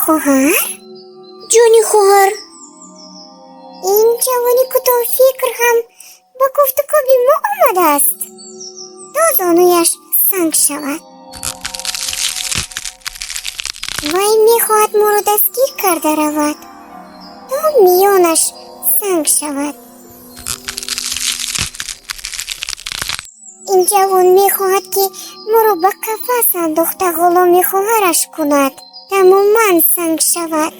Хоҳар, ҷони хоҳар, ин ҷавони кӯтоҳфикр ҳам ба гуфтукӯби мо омадааст, то зонуяш санг шавад. Вай мехоҳад моро дастгир карда равад, то миёнаш санг шавад. Ин ҷавон мехоҳад, ки моро ба қафас андохта, ғуломи хоҳараш кунад, тамоман санг шавад.